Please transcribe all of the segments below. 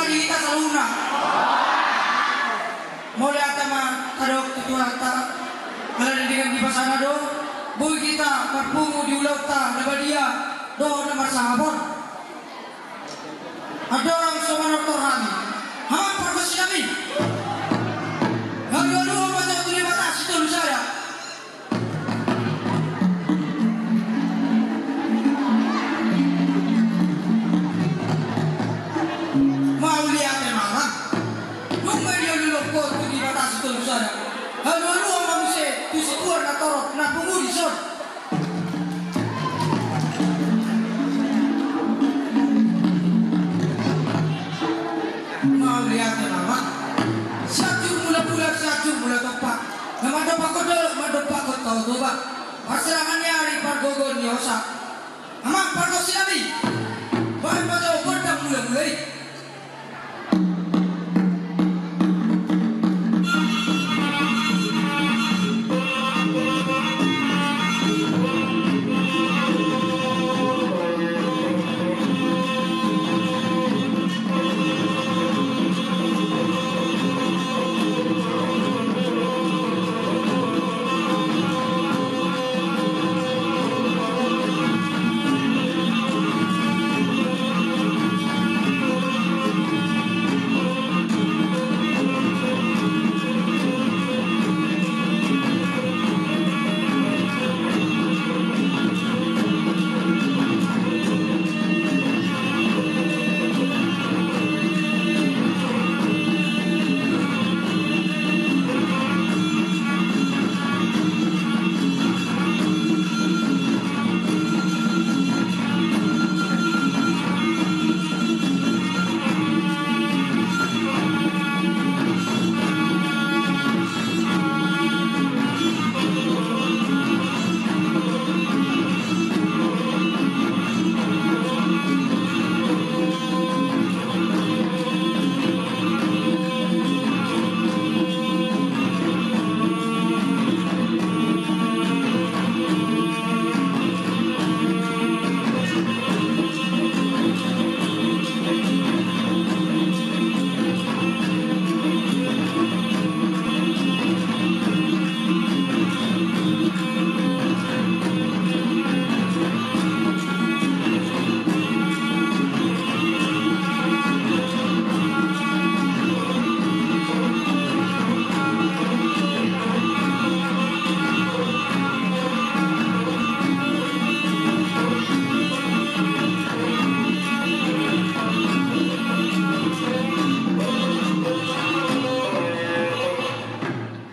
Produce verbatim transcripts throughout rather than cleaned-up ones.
Hita saluhutna. Mauliate ma tadok tu Tuhanta. Ala ni denggan ni basana do boi hita marpungu di ulaonta na badia dohot na marsangap on. Andorang so manortor hami, amang pargonsi nami, halualuhon ma jo tu Debata Sitolusada. Mauliate ma, amang. Nunga dihalualuhon tu Debata Sitolusada, halualuhon ma muse tu situan na torop na pungu dison. Mauliate ma, amang. Sianjur mula bulan, sianjur mula tompa. Na mandompakhon dolok, mandompakhon Tao Toba. Parsirangan ni ari, pargogoon ni hosa. Amang pargonsi nami, bahen ma jo gondang mulamula i.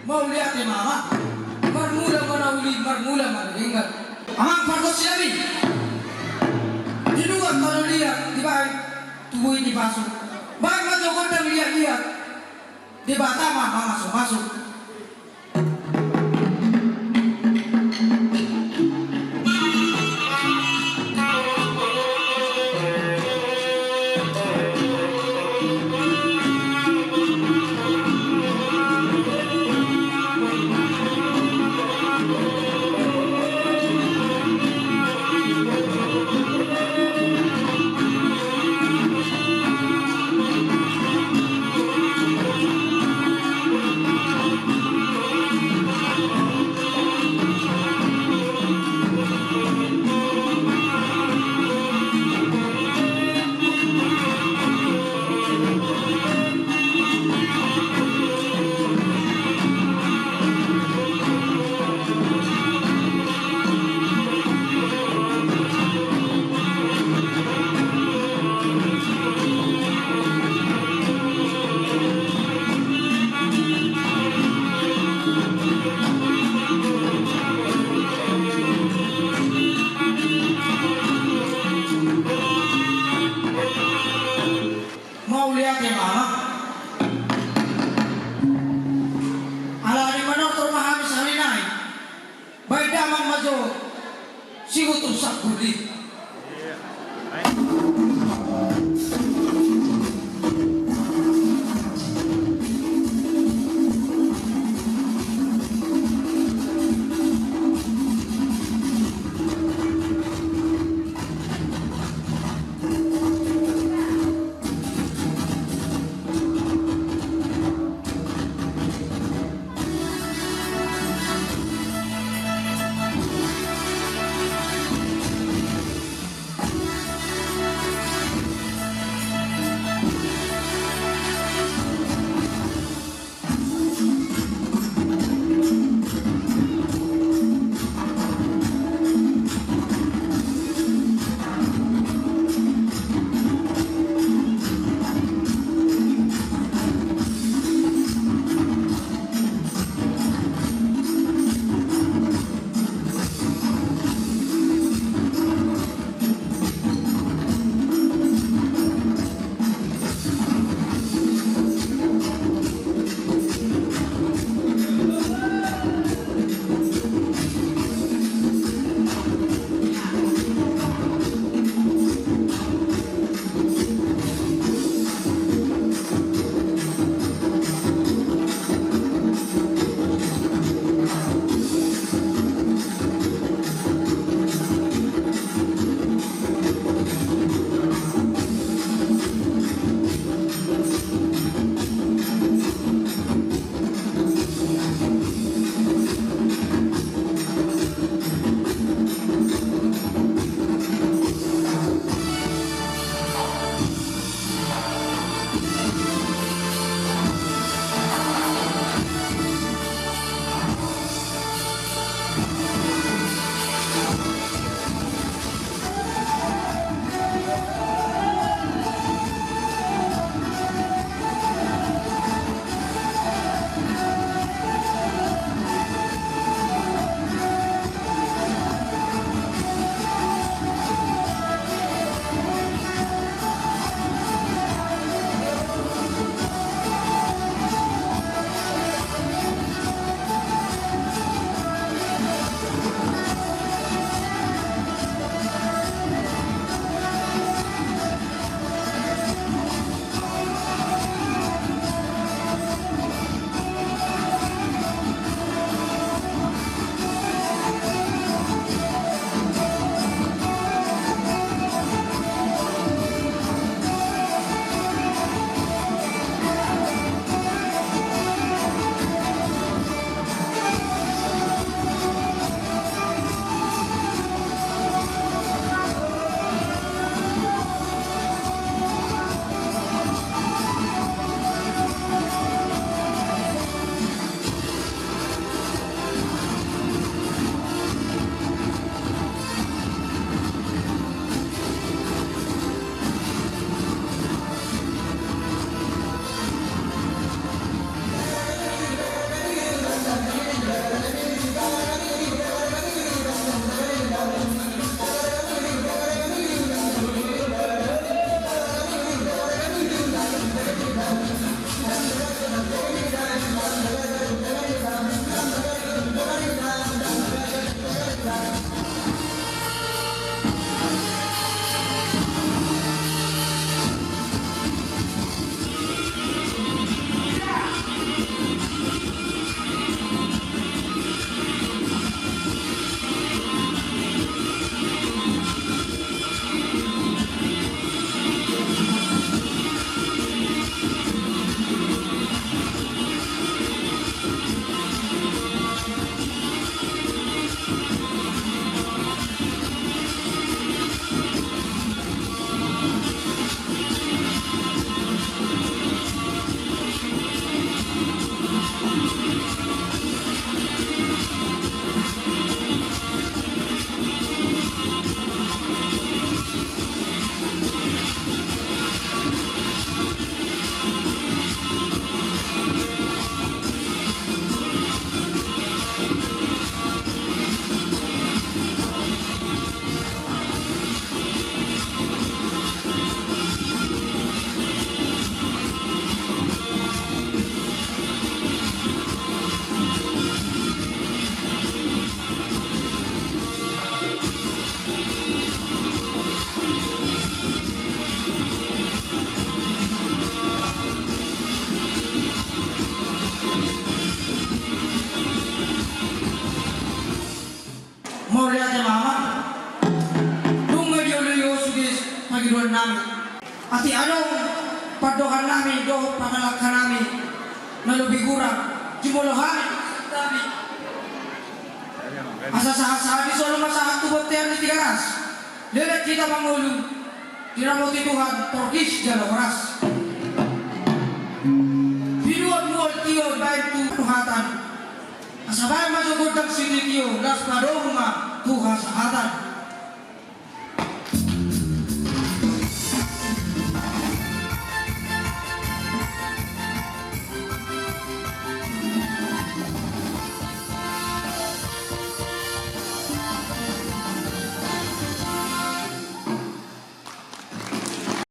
Mauliate ma, amang. Marmula ma na uli, marmula ma na denggan. Amang pargonsi nami, di luat ma do liat dibahen tubu i di pasu. Bahen ma jo gondang liat-liat, Debata ma mamasumasu. Mauliate ma, amang. Ala ni manortor ma hami sahali nai, bahen damang ma jo sihutur sanggur i. Adong pandohan nami dohot pangalangka nami na lobi hurang jumolo hami. Asa sahat-sahat ni solu ma sahat tu bontean ni Tigaras. Leleng hita mangolu, diramoti Tuhan torgis jala horas. Pinuat mual tio baen tu hatan. Asa baen ma jo gondang sitio, las padomu ma tu hasahatan.